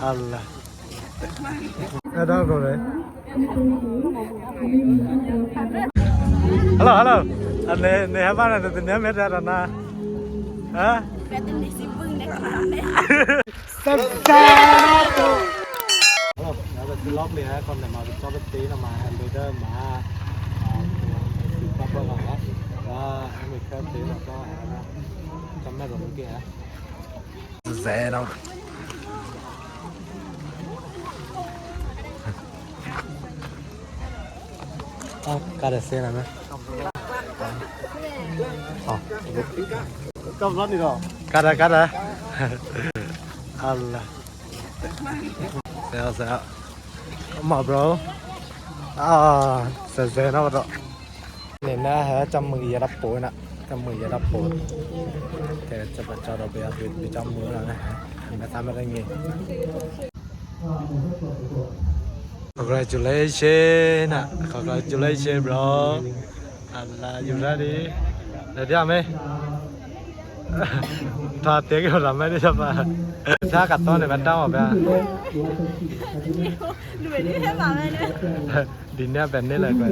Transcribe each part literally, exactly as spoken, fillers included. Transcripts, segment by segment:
Алла. Ada kore. Hello, hello. Ane ne habana de ne me da na. Ha? Hello, ada si lok le ha kon ne ma bi chop te na ma ha le da ma. Ah, si pa pa la. Ah, ame ka te na ka. Kamera lo ke ha. Zero. Ah, kada sena na. Oh. Kada, kada. Allah. Saya, saya. Ma, bro. Ah, saya, saya, bro. Nena ha, chăm mừng ya đập bố nè. Chăm mừng ya đập bố. Thế cho bạn cho đâu bây giờ bị, bị chăm mừng rồi nè. Em đã tắm ra nghe. Congratulations, congratulations, bro. Alla, you ready? Ready, ame? Tha tiag ora me ni sapa. Sa ka to ne ba ta mo ba. Lu ni he ba me ne. Di ne ba ne la ko.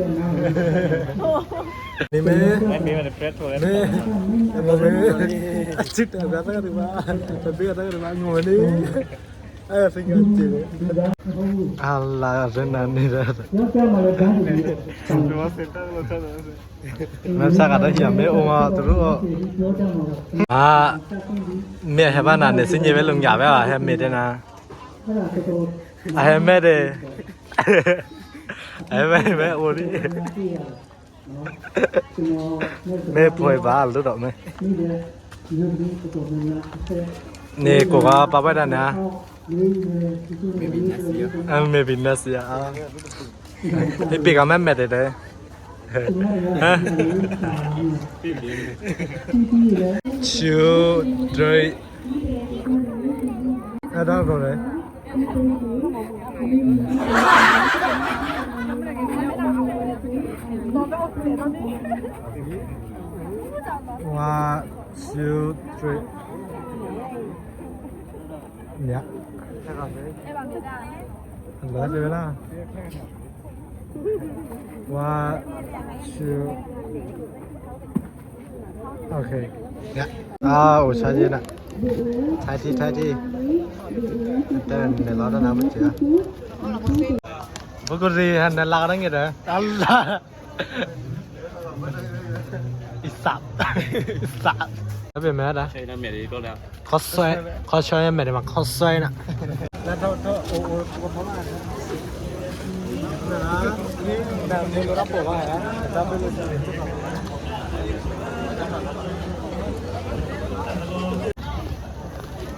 Ni me. Me me ne pret mo. Me. Mo me. Achit ba ta ka ba. Ta bi ka ta ka ba ngo ni. Ayo sing aja. Alla, senang ni. Masa kata siapa? Uma turu. Ah, me heba na ne sinye belum ya ba he me de na. Ah, he me de. He me me ori. Me poi ba lu do me. Ne ko ga papa da na. Maybe next year. Ah, maybe next year. Ah. Ipi ga me me de de. Two, three. Ada kore. One, two, three. Ya. Enggak ada lah. One, two. Okay. Ya. Ah, usah aja nak. Tadi, tadi. Dan melada nama dia. Buku sih, hanya larang gitu. Allah. Isap. Isap. Tapi merah. Saya nak merah itu dah. Khosoi, khosoi mere ma khosoi na.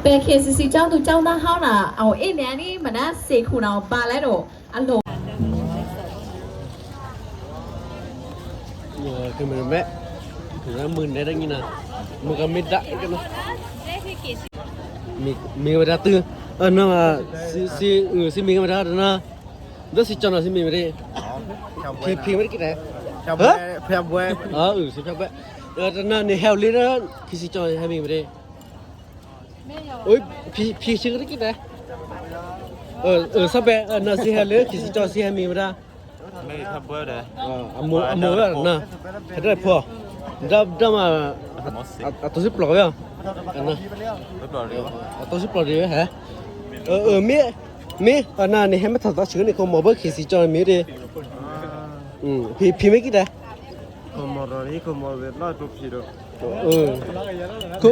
Pe K C C ကျောင်းသူကျောင်းသားဟောင်းလာအောင် အေးနေနေ မနက်စေခုနောက်ပါလဲတော့ Alo. Yo, ke me me. Ke me ne dang ina. Mo ka me da ke na. Mi, mi me da tu. Ah, na, si, si, eh, si mi me da na. Do si chana si mi me de. Pi, pi me kita. Ha? Pia bue. Ah, eh, si pia bue. Ya, na ni hau li na. Ki si chana ha mi me de. Oi, pi, pi sing riki ta? Eh, eh, sabe, eh, na si hale, ki si cho si ha mi bra. Me ka bua da. Ah, amo, amo da na. Ada po. Da, da ma, at-, at-, ato si plok ya. Ana. Ato si plok ya, ha? Eh, eh, mi, mi, ana ni hema ta ta sing ni ko mo ba ki si cho mi de. Hmm, pi, pi me kita. Komoro ni, Komoro de la to piro. Mm. Ko,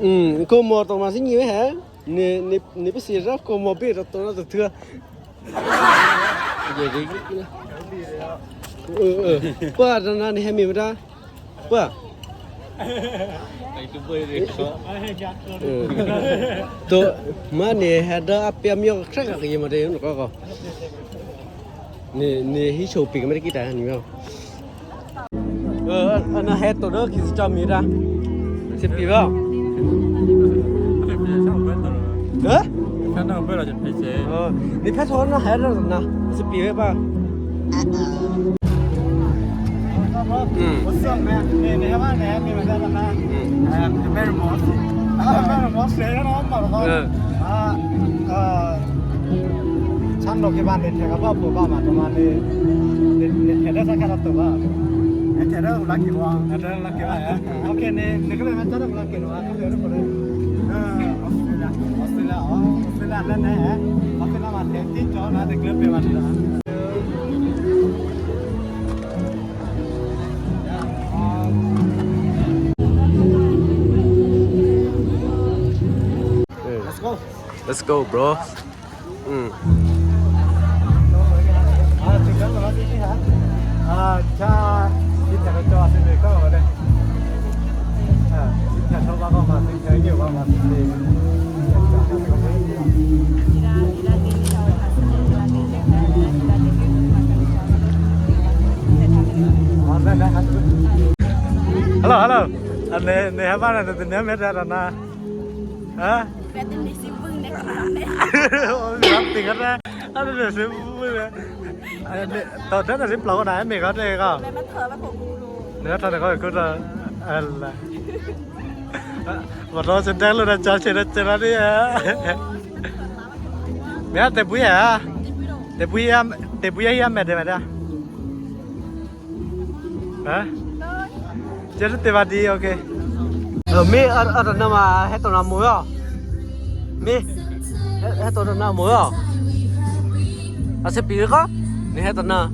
mm, Komoro to masi ni he. Ne, ne, ne pesi ra Komoro be to na to tua. Jadi. Eh, eh. Kwa da na ni he mi bra. Kwa. Ai tu boy de ko. Eh. To mane hada api amio kra ka yema de ko ko. Ne, ne hi shopping mere kita ni mo. Eh, ana head to do ki si cho mi ra. Si pi ba? Eh? Kana bela je pese. Oh, ni pese ona head na. Si pi ba? Hmm. What's up, man? Hey, man, how are you? Hey, man, how are you? Hmm. Um, very much. Ame mos le no mar ko. Eh. Ah, ah. Chan lo ke ban de te ka ba po ba ma to ma de. De te de sa ka to ba. De te de la ki wa. De te la ki wa ya. Okay, ne ne ke ma ta de la ki wa. Ka de ko de. Ah, Australia. Australia, oh, Australia ne ne. Australia ma te ti cho na de club pe ma. Let's go. Let's go, bro. Mm. Hello, hello. Ane ne habana de ne me da na. Ha? Betul di sibuk deh. Oh, rapi karena ada di sibuk ya. Ada di, tahu dah di sibuk lawan ayam ya kan ya kau. Memang tahu apa kok dulu. Dia tadi kau ikut dah. Allah. Padahal sedang lu dah cari cerita dia. Ya, tebu ya. Tebu ya, tebu ya, ya, mede, mede. Ha? Just te badi, okay. Lo mi ar ar nama heto na mo yo. Mi heto na mo yo. Ase pi ko? Ni heto na.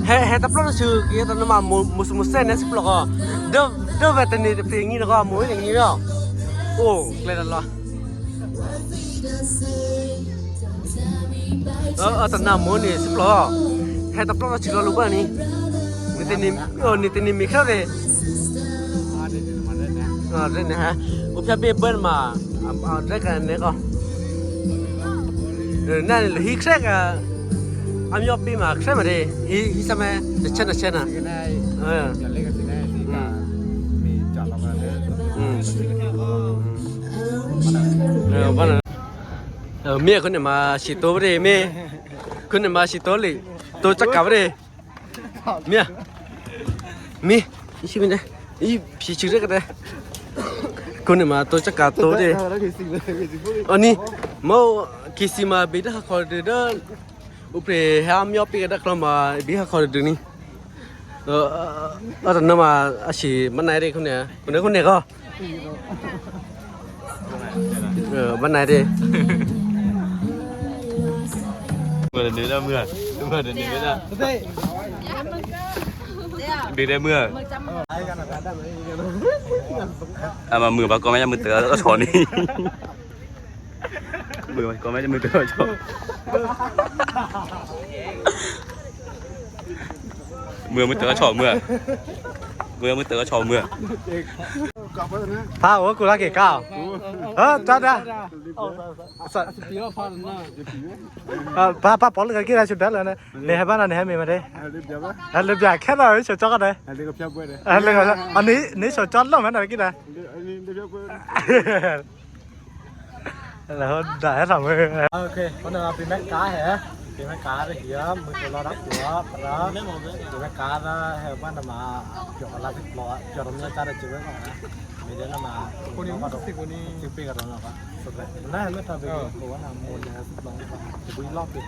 He heto plo su ki heto nama mo mo mo se ne su plo ko. Do do bete ni pe ngi ko mo ni ngi yo. Oh, klera lo. Ata na mo ni siplo. Heta plo chilo lu bani. Ni teni, oh, ni teni mi kare. Ah, re ne ha. Upya be ben ma. Ah, re ka ne ko. Na ni hi kre ka. Am yo pi ma kre ma re. Hi hi sama de chena chena. Ah. Hmm. Hmm. Eh, bana. Eh, mi kone ma sito bre mi. Kone ma sito le. To chaka bre. Mi. Mi. Isi kone. I pi chire kata. Kone ma to chaka to bre. Ani mau kisi ma beda ko de. Upre ha mi opi kata klo ma bi ha ko de ni. Ata nama asi mana ere kone. Kone kone ko. Mana ere. Mana ni dah mua. Mana ni dah. Beda mua. Ama mua bakal macam betul soni. Mưa, comment mưa tao cho. Mưa mưa tao cho mưa. Mưa mưa tao cho mưa. Pa, o kula ke ka. Ha, ta da. Sa pa pa pol ka kira chu dal na. Ne heba na ne hemi mare. Ale bia kela o cho cho ka de. Ale ka pia bo de. Ale ka ani ne cho cho lo mana kira. Ale bia bo. Là hôn đã hết lòng rồi. Ok, hôm nay là bị mẹ cá hả? Bị mẹ cá thì kìa, mình sẽ lo đắp của ra. Bị mẹ cá ra, hè, quan là mà, kiểu là thịt lò, kiểu là người ta đã chịu với mà. Mình đến là mà, cô đi nó uống vào xịt, cô đi. Chịu bị cái đó là có. Sụp lại. Nó là nó cho bị cô là mua nhà xịt lò. Thì bị lót đi.